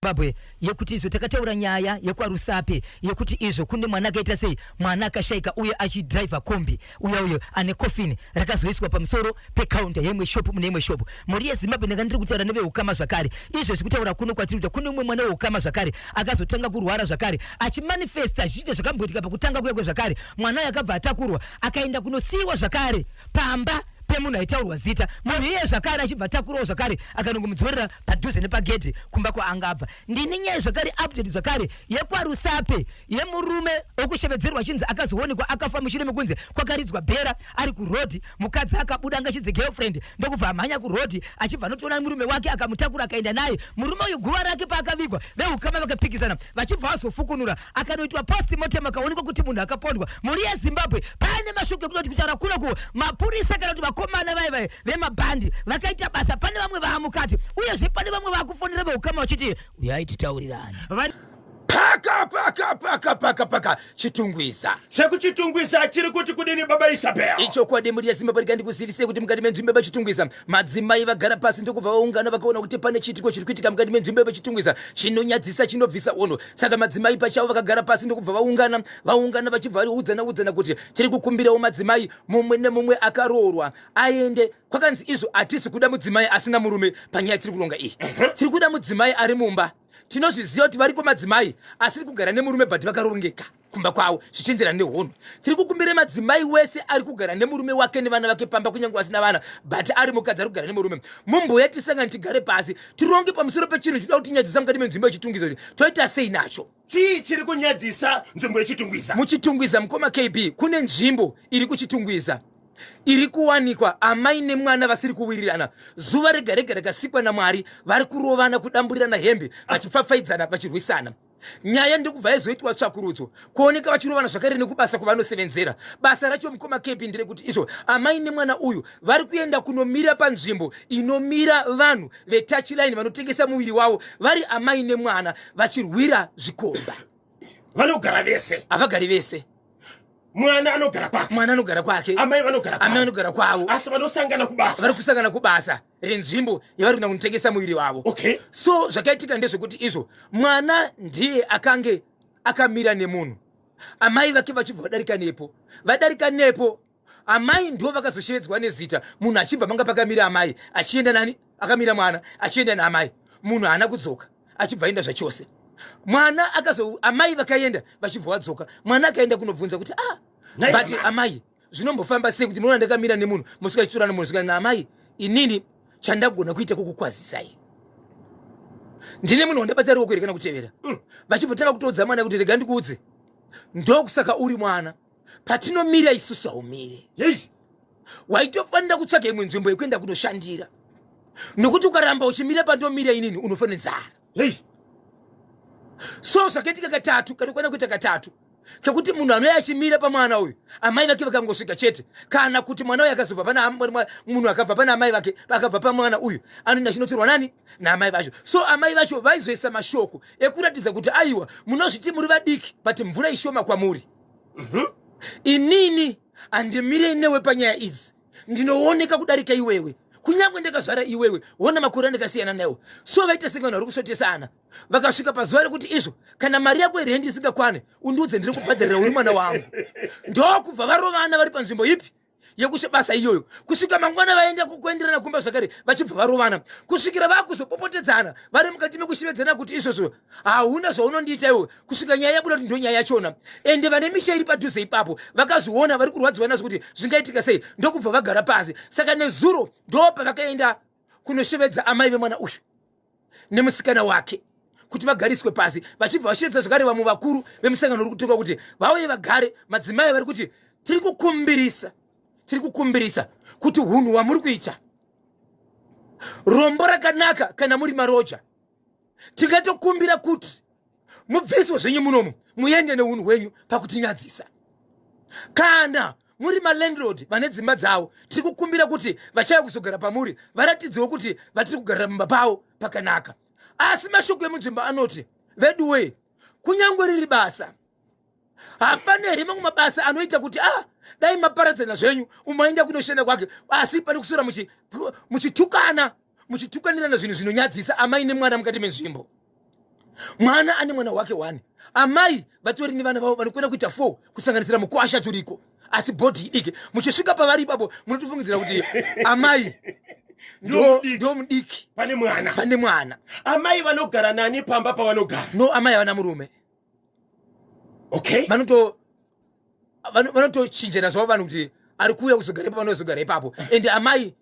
yeZimbabwe yekuti izvo takataura nyaya yekwaRusape yekuti izvo kune mwana akaita sei, mwana akashaika uye achidriver kombi uya uyo ane coffin rakazoiswa pamusoro pecounter yeimwe shop mune imwe shop. Mhuri yeZimbabwe, ndanga ndiri kutaura neveukama zvakare. Izvezvi kutaura kuno kwatiri kuita kune umwe mwana weukama zvakare akazotanga kurwara zvakare achimanifesta zvichiita zvakamboitika pakutanga kuya kwezvakare. Mwana uyu akabva atakurwa akaenda kunosiiwa zvakare pamba pemunhu aitaurwa zita. Munhu iye zvakare achibva atakurawo zvakare akanongomudzorera padhuze nepagedhi kumba kwaanga abva. Ndine nyaya zvakare, update zvakare yekwaRusape yemurume wekushevedzerwa achinzi akazoonekwa akafa mushure mekunze kwakaridzwa bhera ari kurodhi. Mukadzi akabuda anga achinzi girlfriend ndokubva amhanya kurodhi achibva anotoona murume wake akamutakura akaenda naye. Murume uyu guva rake paakavigwa veukama vakapikisana vachibva vazofukunura akanoitwa post mortem akaonekwa kuti munhu akapondwa. Mhuri yeZimbabwe, pane mashoko ekuti kuti kutaura kuno ku mapurisa kana kuti vakomana vaye vaye vemabhandi vakaita basa, pane vamwe vaamukati uyezve pane vamwe vakufonera veukama vachiti uyai titaurirane. Paka paka paka paka paka Chitungwiza. Zvekuchitungwiza chiri kuti kudini baba Isabel? Ichokwadi mhuri yeZimbabwe, rega ndikuzivisei kuti mukati menzvimbo yepaChitungwiza madzimai vagara pasi ndokubva vaungana vakaona kuti pane chiitiko chiri kuitika mukati menzvimbo yepaChitungwiza chinonyadzisa chinobvisa ono. Saka madzimai pachavo vakagara pasi ndokubva vaungana vaungana vachibva vaudzana udzana kuti tiri kukumbirawo madzimai mumwe nemumwe akaroorwa aende kwakanzi izvo hatisi kuda mudzimai asina murume panyaya tiri kuronga iyi. Tiri kuda mudzimai ari mumba. Tinozviziva kuti variko madzimai asiri kugara nemurume but vakarongeka kumba kwavo zvichienderana nehunhu. Tiri kukumbira madzimai wese ari kugara nemurume wake nevana vake pamba, kunyange vasina vana but ari mukadzi ari kugara nemurume, mumboya tisangane tigare pasi tironge pamusoro pechinhu chinoda kutinyadzisa mukati menzvimbo yeChitungwiza kuti toita sei nacho. Chii chiri kunyadzisa nzvimbo yeChitungwiza? MuChitungwiza mukoma KB, kune nzvimbo iri kuChitungwiza iri kuwanikwa amai nemwana vasiri kuwirirana. Zuva rega rega rakasikwa naMwari vari kurovana, kudamburirana hembe, vachipfapfaidzana, vachirwisana. Nyaya ndokubva yazoitwa tsvakurudzo kuoneka vachirovana zvakare nekubasa kwavanosevenzera. Basa racho mukoma KB nderekuti izvo amai nemwana uyu vari kuenda kunomira panzvimbo inomira vanhu vetouchline vanotengesa muviri wavo, vari amai nemwana vachirwira zvikomba. Vanogara vese? Havagari vese. Mwana anogara kwake. Mwana anogara kwake. Amai vanogara kwavo. Amai vanogara kwavo. Asi vanosangana kubasa. Vari kusangana kubasa renzvimbo yavari kuenda kunotengesa muviri wavo. Okay. So zvakaitika ndezvekuti izvo mwana ndiye akange akamira nemunhu, amai vake vachibva vadarika nepo. Vadarika nepo, amai ndivo vakazoshevedzwa nezita, munhu achibva manga pakamira amai achienda nani, akamira mwana achienda naamai. Munhu haana kudzoka, achibva aenda zvachose. Mwana akazo, amai vakaenda vachibva vadzoka, mwana akaenda kunobvunza kuti ah, but amai zvinombofamba sei kuti munoona ndakamira nemunhu mosvika chitorana munhu svika naamai? Inini chandagona kuita kukukwazisai, ndine munhu wandabata ruoko here kana kutevera? Vachibvotanga kutoudza mwana kuti rega ndikuudze, ndokusaka uri mwana, patinomira isusu haumire. Waitofanira kutsvaga imwe nzvimbo yekuenda kunoshandira, nokuti ukaramba uchimira pandomira inini unofa nenzara. So zvakaitika katatu kanokwana kuita katatu kekuti munhu anouya achimira pamwana uyu, amai vake vakangosvika chete, kana kuti mwana uyu akazobva pana munhu akabva pana amai vake, akabva pamwana uyu anoenda achinotorwa nani? Naamai vacho. So amai vacho vaizoisa mashoko ekuratidza kuti aiwa, munozviti muri vadiki but mvura ishoma kwamuri. Inini handimirei newe panyaya idzi, ndinooneka kudarika iwewe kunyange ndakazvara iwewe, wona makore andakasiyana nawo. So vaita senge vanhu vari kusvotesana. Vakasvika pazuva rekuti izvo kana mari yako yerendi isingakwane undiudze, ndiri kubhadharira, uri mwana wangu. Ndokubva varovana vari panzvimbo ipi yekushe basa iyoyo kusvika mangwana vaenda kuenderana kumba zvakare, vachibva varovana kusvikira vakuzopopotedzana vari mukati mekushevedzana kuti izvozvo hauna zvaunondiita iwe, kusvika nyaya yabuda kuti ndo nyaya yachona. Ende vane misha iri padhuze ipapo vakazviona, vari kurwadziwa nazvo kuti zvingaitika sei, ndokubva vagara pasi. Saka nezuro ndo pavakaenda kunoshevedza amai vemwana uyu nemusikana wake kuti vagariswe pasi, vachibva vashevedza zvakare vamwe vakuru vemusangano uri kutorwa kuti vauye vagare. Madzimai vari kuti tiri kukumbirisa, tiri kukumbirisa kuti hunhu hwamuri kuita, rombo rakanaka kana muri maroja, tingatokumbira kuti mubviswe zvenyu munomu muende neunhu hwenyu pakutinyadzisa. Kana muri malandlord vane dzimba dzavo, tiri kukumbira kuti vachauya kuzogara pamuri varatidzewo kuti vatiri kugarira mumba pavo pakanaka. Asi mashoko emunzvimbo anoti veduwee, kunyange riri basa, hapana here mamwe mabasa anoita kuti ah, dai maparadzana zvenyu, umwe aenda kunoshanda kwake, asi pane kuswera muchitukana, muchitukanirana zvinhu zvinonyadzisa, amai nemwana mukati menzvimbo. Mwana ane mwana wake one, amai vatori nevana vavo vanokwana kuita four, kusanganisira mukwasha turiko, asi bhodhi idiki. Muchisvika pavari ipapo munotofungidzira kuti amai ndo mudiki pane mwana, pane mwana. Amai vanogara nani pamba pavanogara? No, amai havana murume. Okay. Vanotochinjana zvavo vanhu kuti ari kuuya kuzogara ipapo, vanozogara ipapo. And amai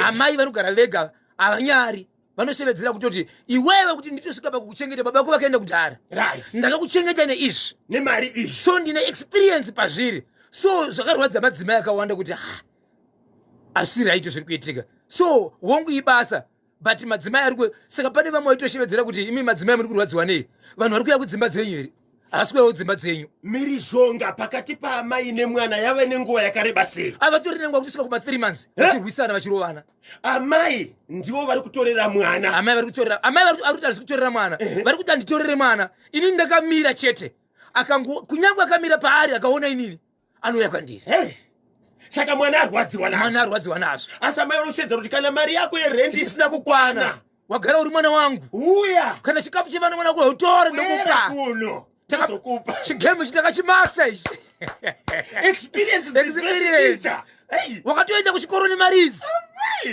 amai vanogara vega, havanyari, vanoshevedzera kutoti iwewe kuti nditosvika pakukuchengeta, baba vako vakaenda kudhara. Ndakakuchengeta neizvi, nemari iyi, so ndine experience pazviri. So zvakarwadza madzimai akawanda kuti ha, asi right zviri kuitika. So hongu ibasa, but madzimai ari, saka pane vamwe vaitoshevedzera kuti imi madzimai muri kurwadziwa nei? Vanhu vari kuuya kudzimba dzenyu here? Havasi kuuya kudzimba dzenyu. Mhirizhonga pakati paamai nemwana yave nenguva yakareba sei? Avatori nenguva, kutosvika kuma 3 months vachirwisana, vachirovana. Amai ndivo vari kutorera mwana. Amai vari kutorera, amai vari kuti handisi kutorera mwana, vari kuti handitorere mwana inini, ndakamira chete. Akango kunyange akamira paari, akaona inini anouya kwandiri. Hey. Saka mwana arwadziwa nazvo. Mwana arwadziwa nazvo. Asi amai vanoshedza kuti kana mari yako yerendi isina kukwana, wagara uri mwana wangu, uya. Kana chikafu chevana mwana wako utore, ndokupa. Kuno tozokupa. Chigame ichi takachimasa ichi. Experience is the best Experience. teacher. Hey. Wakatoenda kuchikoro nemari idzi,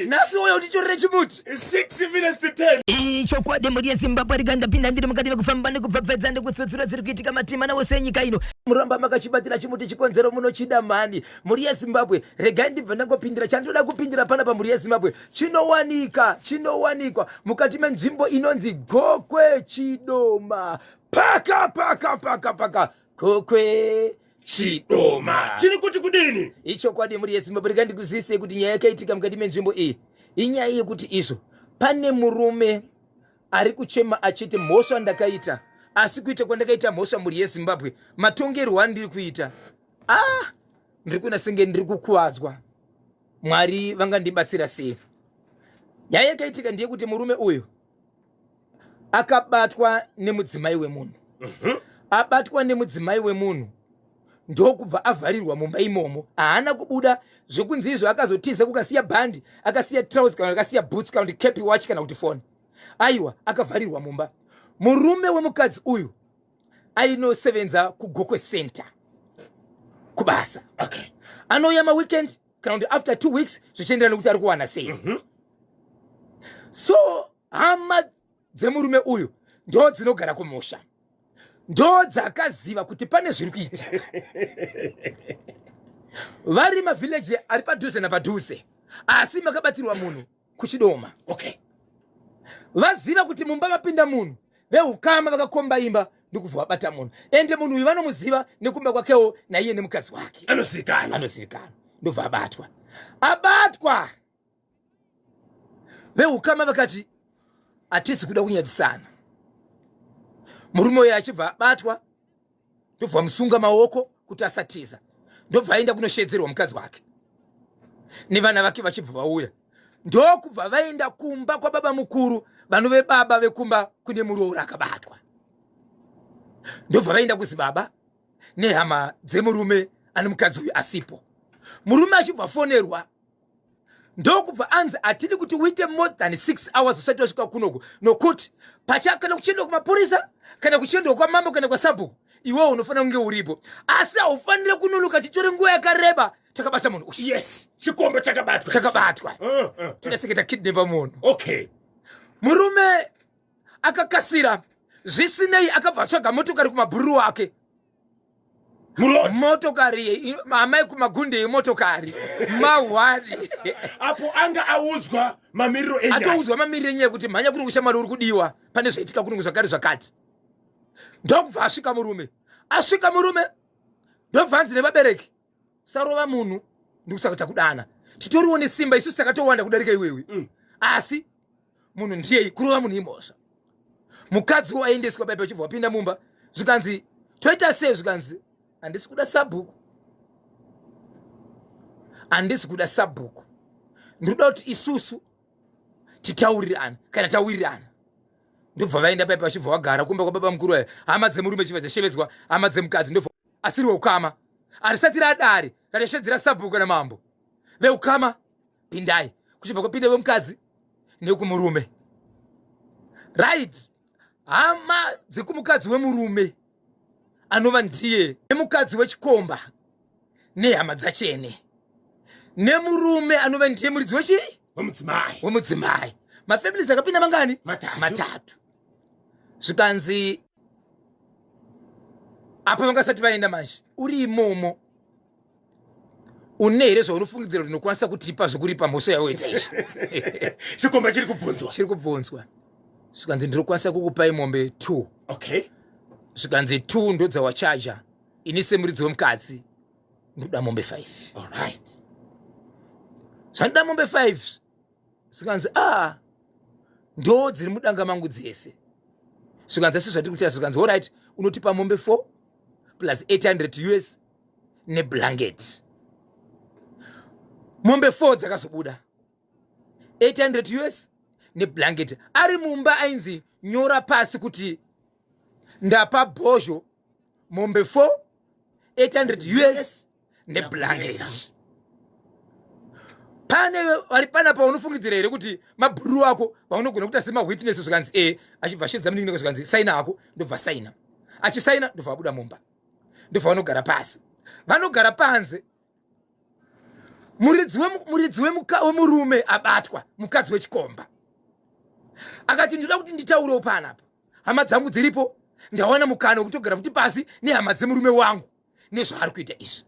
nhasi wouya utitorere chimuti. 6 minutes to 10. Ichokwadi, mhuri yeZimbabwe, rikandapinda ndiri mukati mekufamba nekubvabvedza nekutsutsura dziri kuitika matima nawose enyika ino. Muramba makachibatira chimuti, chikonzero munochida mhani. Mhuri yeZimbabwe, regai ndibva ndangopindira chandoda kupindira panapa. Mhuri yeZimbabwe, chinowanika, chinowanikwa mukati menzvimbo inonzi Gokwe Chidoma, paka paka paka paka Gokwe Chidoma. Chiri kuti kudini? Ichokwadi, mhuri yeZimbabwe, regai ndikuzivise kuti nyaya yakaitika mukati menzvimbo iyi inyaya yekuti izvo pane murume ari kuchema achiti mhosva ndakaita, asi kuita kwandakaita mhosva, mhuri yeZimbabwe, matongerwo andiri kuita, ah, ndiri kuona senge ndiri kukuvadzwa. Mwari vangandibatsira sei? Nyaya yakaitika ndeyekuti murume uyu akabatwa nemudzimai wemunhu. Abatwa nemudzimai wemunhu, ndokubva avharirwa mumba imomo, haana kubuda. Zvekunzi izvo akazotiza, kukasiya bhandi, akasiya trouser, kana akasiya boots, kana kuti kepi, watch, kana kuti foni, aiwa, akavharirwa mumba. Murume wemukadzi uyu ainosevenza kuGokwe Center kubasa. Anouya maweekend kana kuti after 2 weeks, zvichienderana nekuti ari kuwana sei. So hama dzemurume uyu ndo dzinogara kumusha, ndo dzakaziva kuti pane zviri kuitika. Vari mavhileji ari padhuze napadhuze, asi makabatirwa munhu kuChidoma. Vaziva kuti mumba mapinda munhu, veukama vakakomba imba, ndokubva vabata munhu. Ende munhu uyu vanomuziva nekumba kwakewo, naiye nemukadzi wake. Anozivikanwa. Anozivikanwa. Ndobva abatwa. Abatwa, veukama vakati hatisi kuda kunyadzisana. Murume uyu achibva abatwa, ndobva vamusunga maoko kuti asatiza, ndobva aenda kunoshedzerwa mukadzi wake nevana vake. Vachibva vauya, ndokubva vaenda kumba kwababa mukuru, vanove baba vekumba kune muroora akabatwa. Ndobva vaenda kuzibaba nehama dzemurume ane mukadzi uyu asipo. Murume achibva fonerwa, ndokubva anzi hatidi kuti uite more than 6 hours usati wasvika kunoku, nokuti pacha kana kuchiendwa kumapurisa, kana kuchiendwa kwamambo, kana kwasabhuku, iwewo unofanira kunge uripo, asi haufaniri kunonoka, titore nguva yakareba takabata munhu uyu. Yes, chikomba chakabatwa. Chakabatwa. Toda senge takidnepa munhu. Murume akakasira, zvisinei, akabva atsvaga motokari kumabhururu ake. Muroad. Motokari amai kumagunde emotokari mahwari. Apo anga audzwa mamiriro enyaya. Atoudzwa mamiriro enyaya kuti mhanya kuri kushamwari, uri kudiwa, pane zvaitika kunenge zvakare zvakati. Ndokubva asvika murume. Asvika murume, ndobva anzi nevabereki, sarova munhu, ndikusaka takudana, titoriwo nesimba isusu, takatowanda kudarika iwewe. Asi munhu ndiyei, kurova munhu imhosva. Mukadzi waendeswa paipa, achibva wapinda mumba, zvikanzi toita sei? Zvikanzi handisi kuda sabhuku, handisi kuda sabhuku, ndinoda kuti isusu titaurirana. Kana tawirirana, ndobva vaenda paipa, vachibva vagara kumba kwababa mukuru aya. Hama dzemurume chibva dzashevedzwa, hama dzemukadzi ndobva asiri weukama, harisati radare ratashedzera sabhuku kana mambo. Veukama pindai, kuchibva kwapinda vemukadzi nekumurume. Right. Hama dzekumukadzi wemurume anova ndiye nemukadzi wechikomba nehama dzachene nemurume anova ndiye muridzi wechii wemudzimai wemudzimai mafamilies akapinda mangani Matatu. Matatu. Zvikanzi apa vangasati vaenda manje uri imomo une here zvaunofungidzira kuti unokwanisa kutipa zvekuripa mhosva yawoita izvi? Chikomba chiri kubvunzwa. Chiri kubvunzwa. Zvikanzi ndinokwanisa kukupai mombe 2. Zvikanzi 2 ndodzawachaja, ini semuridzi wemukadzi ndoda mombe 5. Alright. Zvanoda mombe 5. Zvikanzi a ah, ndo dziri mudanga mangu dzese. Zvikanzi asi zvatiri kuita, zvikanzi alright, unotipa mombe 4 plus 800 US neblanket. Mombe 4 dzakazobuda, 800 US neblanket. Ari mumba ainzi nyora pasi kuti ndapa bhozho mombe 4, 800 US neblanket. Pane vari panapa unofungidzira here kuti mabhururu ako vaunogona kuita semawitness? Zvikanzi e achibva shedza munin'ina, zvikanzi saina ako, ndobva saina. Achisaina ndobva abuda mumba, ndobva vanogara pasi, vanogara panze. Muridzi wemurume abatwa, mukadzi wechikomba akati ndinoda kuti nditaurewo panapa, hama dzangu dziripo, ndawana mukana wekutogara futi pasi nehama dzemurume wangu nezvaari kuita izvi.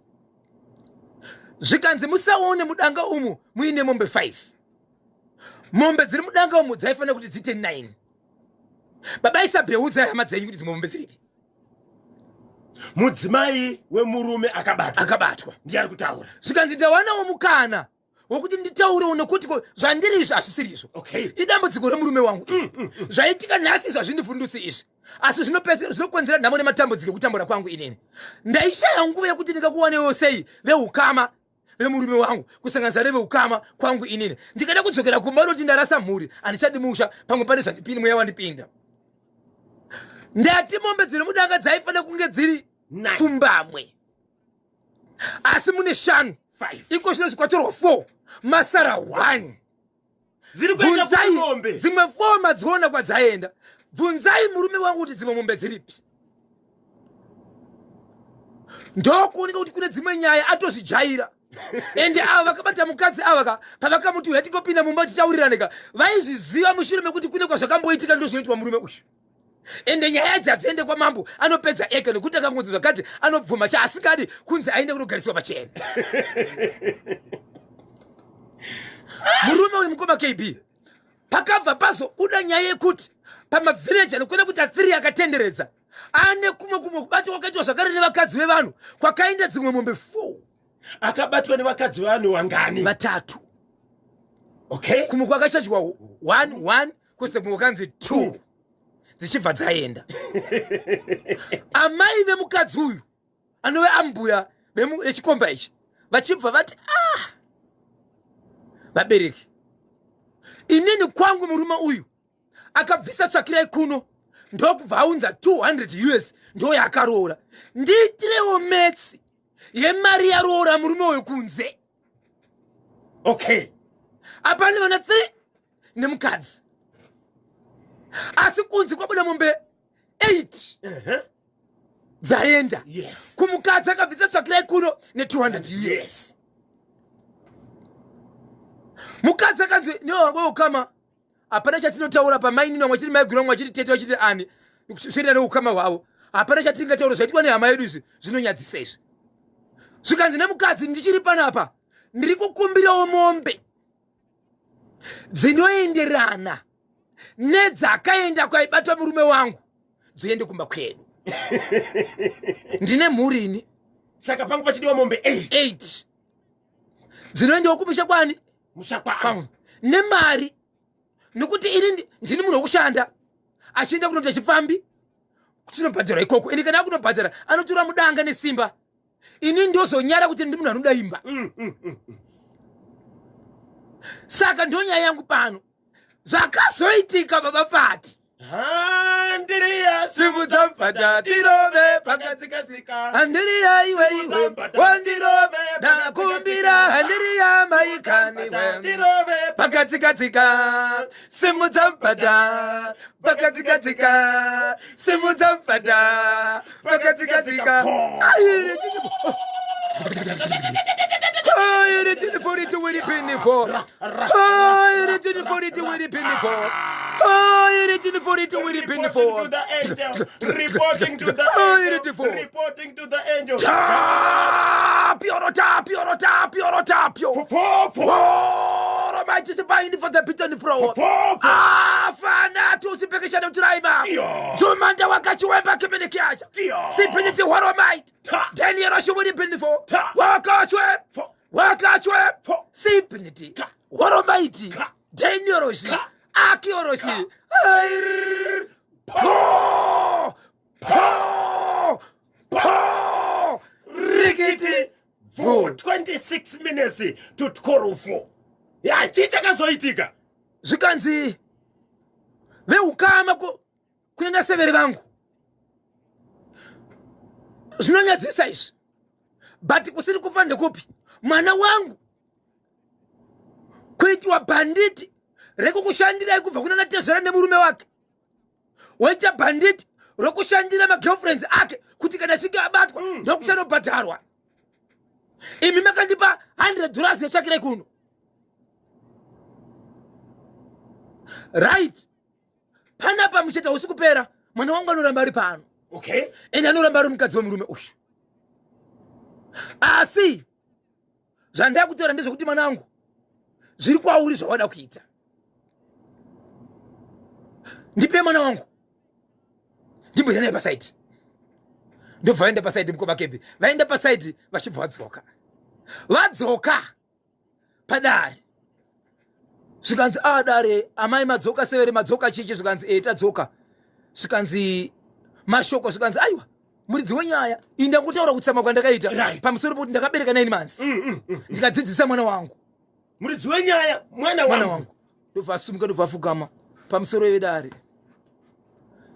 Zvikanzi musaone mudanga umu muine mombe 5, mombe dziri mudanga umu dzaifanira kuti dziite 9. Baba Isabheudzai hama dzenyu kuti dzimwe mombe dziripi. Mudzimai wemurume akabatwa. Akabatwa. Ndiye ari kutaura. Zvikanzi ndawanawo mukana wokuti nditaurewo nekuti ko zvandiri izvi hazvisiri izvo. Idambudziko remurume wangu. Zvaitika nhasi izvi hazvindivhundutsi izvi, asi zvinokonzera nhamo nematambudziko ekutambura kwangu. Inini ndaishaya nguva yekuti ndingakuwanewo sei veukama vemurume wangu, kusanganisa neveukama kwangu. Inini ndikada kudzokera kumba noti ndarasa mhuri, handichadi musha, pamwe pane zvandipinda, mweya wandipinda. Ndati mombe dziri mudanga dzaifanira kunge dziri Nine. pfumbamwe, asi mune shanu. Five. Iko zvino zvikwatorwa 4, masara 1. Dziri kuenda Bvunzai kumombe. Dzimwe 4 madziona kwadzaenda. Bvunzai murume wangu kuti dzimwe mombe dziripi. Ndokuoneka kuti kune dzimwe nyaya atozvijaira. Ende ava vakabata mukadzi ava ka, pavakamuti uya tingopinda mumba tichaurirane ka, vaizviziva mushure mekuti kune kwazvakamboitika, ndozvinoitwa murume uyu. Ende nyaya idzi hadziende kwamambo, anopedza ega nekuti akangonzi zvakati anobvuma, chaasingadi kunzi aende kunogariswa pachena. Murume uyu, mukoma KB, pakabva pazobuda nyaya yekuti pamavhireji anokwenda kuita 3 akatenderedza ane kumwe kumwe kubatwa kwakaitwa zvakare nevakadzi vevanhu, kwakaenda dzimwe mombe 4. Akabatwa nevakadzi vevanhu wangani? Vatatu. Okay. Kumwe kwakachachwa 1 1, kwese kumwe kwakanzi 2, dzichibva dzaenda. Amai vemukadzi uyu anove ambuya vechikomba ichi vachibva vati, ah, vabereki, inini kwangu murume uyu akabvisa tsvakirai kuno, ndokubva aunza 200 US, ndo yaakaroora. Ndiitirewo maths yemari yaroora murume uyu kunze. Apa ane vana 3 nemukadzi, asi kunze kwabuda mombe 8 dzaenda kumukadzi akabvisa tsvakirai kuno ne200 US. Mukadzi akanzi newaukama hapana chatinotaura pamainini, vamwe vachiti maiguru, vamwe vachiti tete, vachiti ani, zvoenda neukama hwavo. Hapana chatingataura, zvaitwa nehama yedu izvi zvinonyadzisa izvi. Zvikanzi nemukadzi, ndichiri panapa ndiri kukumbirawo mombe dzinoenderana nedzakaenda kwaibatwa murume wangu, dzoende kumba kwedu, ndine mhuri ini. Saka pangu pachidiwa mombe 8. 8 dzinoendewo kumusha kwani? Musha kwangu. Kwangu nemari, nekuti ini ndini munhu wekushanda achienda kunoita chipfambi, chinobhadharwa ikoko. Ende kana akunobhadhara anotora mudanga nesimba, ini ndozonyara kuti ndi munhu anoda imba. Saka ndonyaya yangu pano, zvakazoitika, baba Pati. Handiriya. Simudza. mpata tirove Pakatsika-tsika. Handiri yaiwe iwe wandirove ndakumbira handiri yamaikaniwe Tirove pakatsika-tsika simudza mpata pakatsika-tsika simudza mpata pakatsika-tsika Reporting to the angel. Reporting to the angel. Reporting to the angel. Tapio, tapio, tapio, tapio. Popo. Oh, mighty bind for the beaten pro. Popo. Afana tusipikishane mturaima. Iyo. Jumanda wakachiwemba kimini kiacha. Iyo. Sipiniti horo might. Ta. Daniel shuburi pinifo. Ta. Wakachwe. Fo. Wakachwe. Fo. Sipiniti. Ka. Horo mighty. Ka. Daniel shi. Ka. Akioroshi. Air. Po. Po. Po. Rikiti. Vu. 26 minutes to 12. Ya, chii chakazoitika? Zvikanzi veukama kune nasevere vangu zvinonyadzisa izvi, but kusiri kufa ndekupi mwana wangu kuitiwa bhanditi rekukushandirai kubva kuna natezvera nemurume wake, woita bhanditi rokushandira magirlfriends ake kuti kana achinge abatwa ndokuchanobhadharwa. Imi makandipa 100 dollars yetsvakirai kuno, right? Panapa mucheta usi kupera, mwana wangu anoramba ari pano. Ende anoramba ari mukadzi wemurume uyu. Asi zvandakutaura ndezvekuti mwana wangu, zviri kwauri zvawada kuita. Ndipe mwana wangu ndimboenda naye paside. Ndobva vaenda paside, mukoma Kebi, vaenda paside vachibva vadzoka. Vadzoka padare, zvikanzi, a dare, amai madzoka, severe madzoka, chichi? Zvikanzi, e, tadzoka. Zvikanzi mashoko, zvikanzi, aiwa, muridzi wenyaya, ini ndangotaura kutsama kwandakaita pamusoro pekuti ndakabereka 9 months, ndikadzidzisa mwana wangu. Muridzi wenyaya, mwana mwana wangu. Wangu. Ndobva asumuka, ndobva afugama pamusoro vedare.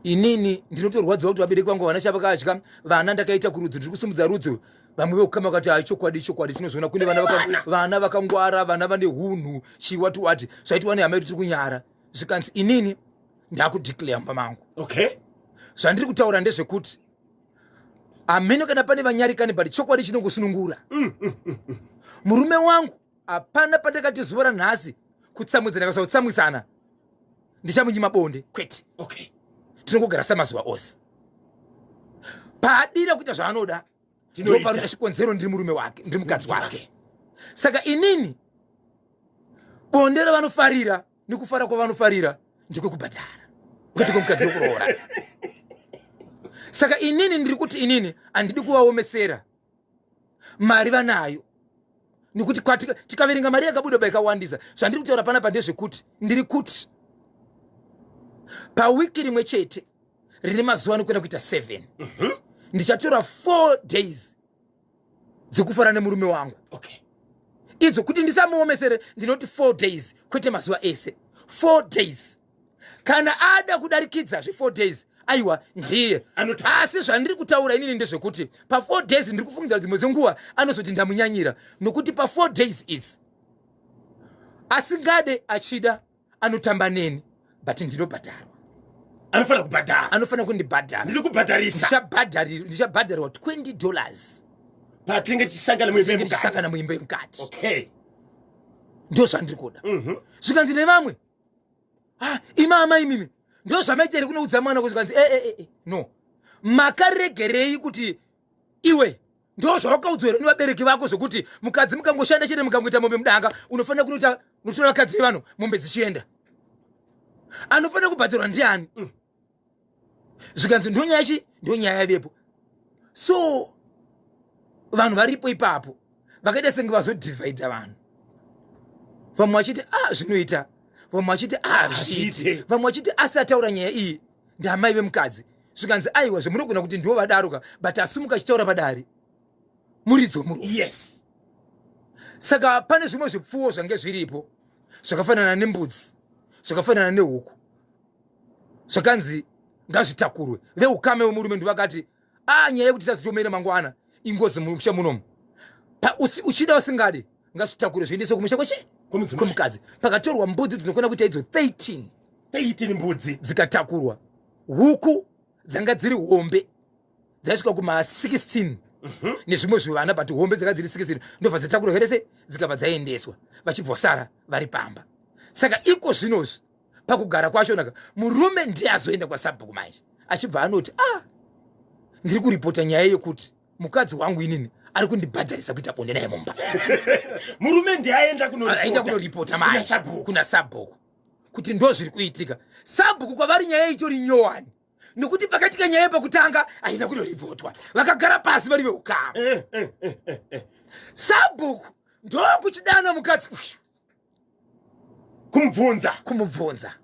Inini ndinotorwadziwa kuti vabereki vangu havana chavakadya, vana ndakaita kurudzi, ndiri kusumudza rudzi. Vamwe veukama vakati, hai, chokwadi, chokwadi, tinozoona kune vana vana vakangwara, vana vane hunhu, chiwati wati zvaitwa nehama yedu, tiri kunyara. Zvikanzi, inini ndakudeclare mumba mangu. Zvandiri kutaura ndezvekuti hameno kana pane vanyarikani, but chokwadi chinongosunungura. Murume wangu hapana pandakati zuva ranhasi kutsamwidzana kana kutsamwisana ndichamunyima bonde, kwete. Tinongogara samazuva ose. Paadira kuita zvaanoda, Tinoita. ndoparuta chikonzero, ndiri murume wake, ndiri mukadzi wake. Saka inini bonde ravanofarira nekufara kwavanofarira ndekwekubhadhara, kwete kwemukadzi wekuroora. Saka inini ndiri kuti inini handidi kuvaomesera mari vanayo, nekuti tikaverenga mari yakabuda ba ikawandisa. Zvandiri kutaura panapa ndezvekuti ndiri kuti pawiki rimwe chete rine mazuva anokwenda kuita 7, ndichatora 4 days dzekufara nemurume wangu. Idzo kuti ndisamuomesere, ndinoti 4 days, kwete mazuva ese, 4 days. Kana ada kudarikidza zve4 days, aiwa, ndiye. Asi zvandiri kutaura inini ndezvekuti pa4 days ndiri kufungidzira dzimwe dzenguva anozoti ndamunyanyira, nokuti pa4 days idzi asingade achida anotamba neni, but ndinobhadharwa. Anofanira kubhadhara. Anofanira kundibhadhara. Ndiri kubhadharisa. Ndichabhadharirwa $20. Patinenge tichisangana muimba yemukati. Tichisangana muimba yemukati. Ndo zvandiri kuda. Zvikanzi nevamwe, ah, imama imimi ndo zvamaita here kunoudza mwana? Zvikanzi, e, e, e, no, makaregerei kuti iwe ndo zvawakaudzwa here nevabereki vako zvokuti mukadzi mukangoshanda chete, mukangoita mombe mudanga, unofanira kunoita unotora vakadzi vevanhu, mombe dzichienda, anofanira kubhadharwa ndiani? Zvikanzi ndonyaya chi ndonyaya yavepo. So vanhu varipo ipapo vakaita senge vazodhivhaidha vanhu, vamwe vachiti, a, zvinoita, vamwe vachiti, a, hazviiti. Hazviite. Vamwe vachiti, asi ataura nyaya iyi ndamai vemukadzi. Zvikanzi, aiwa, zvemunogona kuti ndiwo vadaroka, but asimuka achitaura padare muridzi wemurume. Saka pane zvimwe zvipfuwo zvange zviripo zvakafanana nembudzi, zvakafanana nehuku, zvakanzi Ngazvitakurwe. Veukama wemurume ndovakati, a ah, nyaya yekuti tisazotomera mangwana ingozi mumusha munomu. Uchida usingadi, ngazvitakurwe zviendeswe kumusha kwechi kwemukadzi. Pakatorwa mbudzi dzinokwana kuita idzo 13. 13 mbudzi dzikatakurwa. Huku dzanga dziri hombe dzaisvika kuma 16 nezvimwe zvivana, but hombe dzanga dziri 16, ndobva dzatakurwa here se dzikabva dzaendeswa, vachibva sara vari pamba. Saka iko zvinozvi pakugara kwacho naka murume ndiye azoenda kwasabhuku manje, achibva anoti, ah, ndiri kuripota nyaya yekuti mukadzi wangu inini ari kundibhadharisa kuita bonde naye mumba. Murume ndiye aenda aenda kunoripota manje kuna sabhuku kuti ndo zviri kuitika. Sabhuku kwavari nyaya itori nyowani, nokuti pakaitika nyaya yepakutanga haina kunoripotwa, vakagara pasi vari veukama. Sabhuku ndokuchidana mukadzi uyu kumubvunza kumubvunza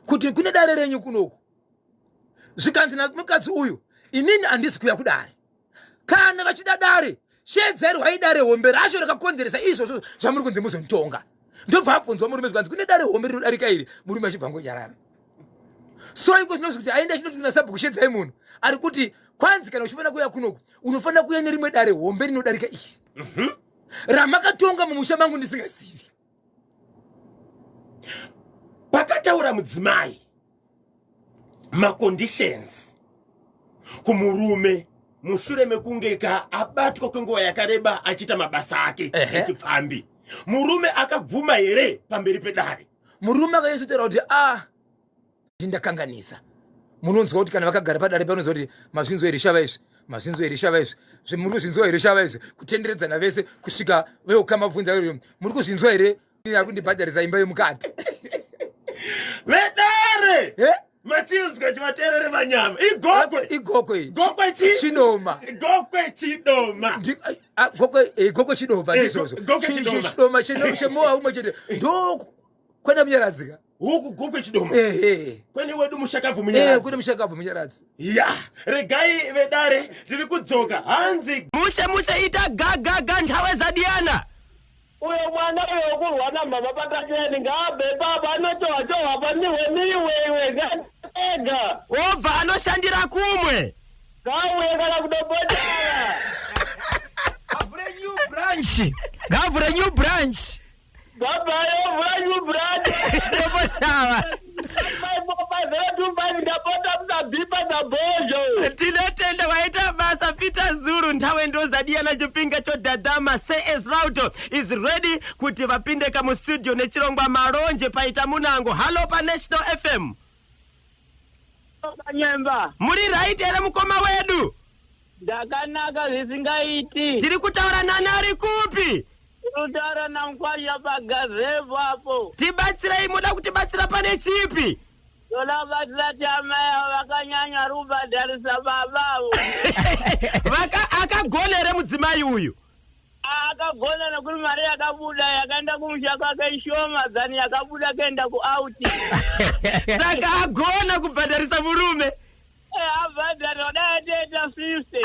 kuti kune dare renyu kunoku. Zvikanzi namukadzi uyu, inini handisi kuya kudare. Kana vachida dare, shedzerwai dare hombe racho rakakonzeresa izvozvo zvamuri kunzi muzonditonga. Ndobva abvunzwa murume, zvikanzi kune dare hombe rinodarika iri. Murume achibva ngonyarara. So iko zvinozwi kuti aenda achinoti kuna sabhuku, shedzai munhu ari kuti kwanzi kana uchifanira kuuya kunoku unofanira kuuya nerimwe dare hombe rinodarika iri ramakatonga mumusha mangu ndisingazivi. Pakataura mudzimai maconditions kumurume mushure mekunge ka abatwa kwenguva yakareba achiita mabasa ake echipfambi, murume akabvuma here pamberi pedare? Murume akanyatsotaura kuti, a ah, ndakanganisa. Munonzwa kuti kana vakagara padare panonzwa kuti, mazvinzwa here shava izvi? Mazvinzwa here shava izvi? Muri kuzvinzwa here shava izvi? Kutenderedzana vese kusvika veukama bvunza, muri kuzvinzwa here ari kundibhadharisa imba yemukati? Vedare, machinzwa chivateerere manyama igokwe. Igokwe. Gokwe chi Chidoma. Gokwe chidoma. Gokwe, gokwe chidoma. Ndizvozvo. Chidoma chemowa umwe chete ndo kwenda munyaradzika. Huku gokwe chidoma. Ehe. Kwene wedu mushakabvu Munyaradzi. Kwene mushakabvu Munyaradzi. Ya, regai vedare, tiri kudzoka hanzi. Mushe mushe, ita gagaga nthawe zadiyana. Uyo mwana uyo wekurwa namama pakacheni ngaabve baba anotohwa tohwa paniwe niwe iwe ega. Obva anoshandira kumwe. Ngauye kana kudobotara. Avhure new branch, ngavhure new branch. Baba yovhura new branch. Doboshava. 545 ndapota musabhipa dzabhozho. Tinotenda, waita basa Peter Zulu. Nthawe ndozadiyana, chipinga chodhadhama. Cs Rauto is ready kuti vapinde kamustudio nechirongwa Malonje. Paita munango. Hallo paNational FM. Nyemba. Muri right here mukoma wedu? Ndakanaka zvisingaiti. Tiri kutaura nani, ari kupi? Kutaura namukwasha pagazebo apo. Tibatsirei, muda kutibatsira pane chipi? Toda batsira ti amai avo vakanyanya ari kubhadharisa baba avo. Akagona here mudzimai uyu? Akagona nekuti mari yakabuda yakaenda kumusha kwake ishoma than yakabuda kuenda kuout. Saka agona kubhadharisa murume. Abhadhara, dai atoita 50.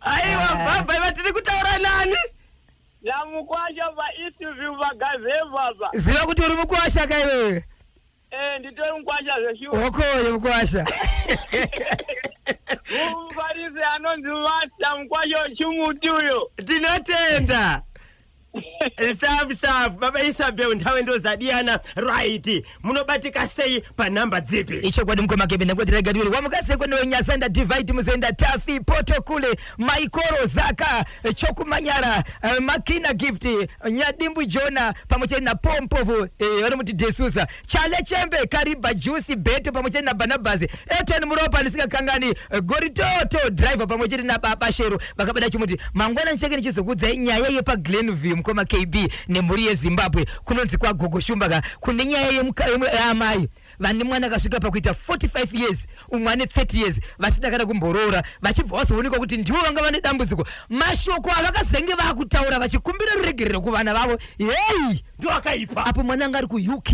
Aiwa, baba iva, tiri kutaura nani? Namukwasha paEastview pagazebo apa. Ziva kuti uri mukwasha kaiwewe. Eh, nditori mukwasha zveshuwa. Hokoyo mukwasha. Mufarisi anonzi Master mukwasha wechimuti uyo. Tinotenda, sharp sharp baba Isabel. Nthawe ndozadiyana. Right, munobatika sei, panhamba dzipi? Ichokwadi mukoma Kebe, nekuti rega tiri wamukasekwe newenyasanda Divide Muzenda, Tafi Poto, Kule Maikoro, Zaka Chokumanyara, Makina Gift, Nyadimbu Jona, pamwe chete naPompovu, vanomuti Desusa Chale, Chembe Kariba, Juice Beto, pamwe chete naBhanabhasi Eton Muropa, ndisingakangani Goritoto Driver pamwe chete nababa Shero vakabata chimuti. Mangwana ndichenge ndichizokuudzai nyaya yepaGlenview, mukoma KB nemhuri yeZimbabwe, kunonzi kwaGogo Shumba ka kune nyaya yaamai vane mwana akasvika pakuita 45 years, umwe ane 30 years, vasina kana kumboroora, vachibva vazoonekwa kuti ndivo vanga vane dambudziko. Mashoko avakazenge vakutaura vachikumbira ruregerero kuvana vavo, hei! Ndo akaipa. Apo mwana anga ari kuUK,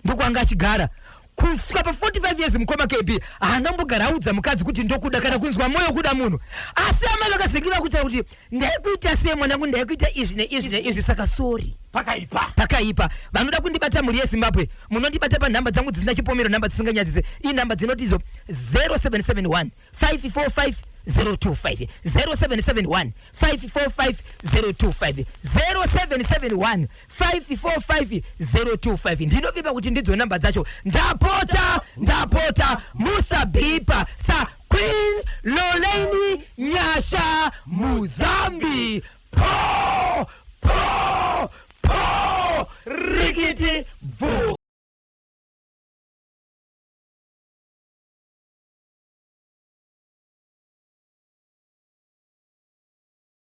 ndokwanga achigara. Kusvika pa 45 years mukoma KB haana kumbogara audza mukadzi kuti ndokuda kana kunzwa moyo kuda munhu. Asi amai vakazenge vakutaura kuti ndaikuita sei mwanangu, ndaikuita izvi neizvi neizvi, saka sorry. Pakaipa. Pakaipa. Vanoda kundibata mhuri yeZimbabwe, munondibata panhamba dzangu dzisina chipomero, nhamba dzisinganyadzise. Inhamba dzinoti idzo 0771 545 025, 0771 545 025, 0771 545 025. Ndinovimba kuti ndidzo namba dzacho. Ndapota, ndapota, musabhipa sa Queen Loleni Nyasha Muzambi. Po po po, rikiti bvu.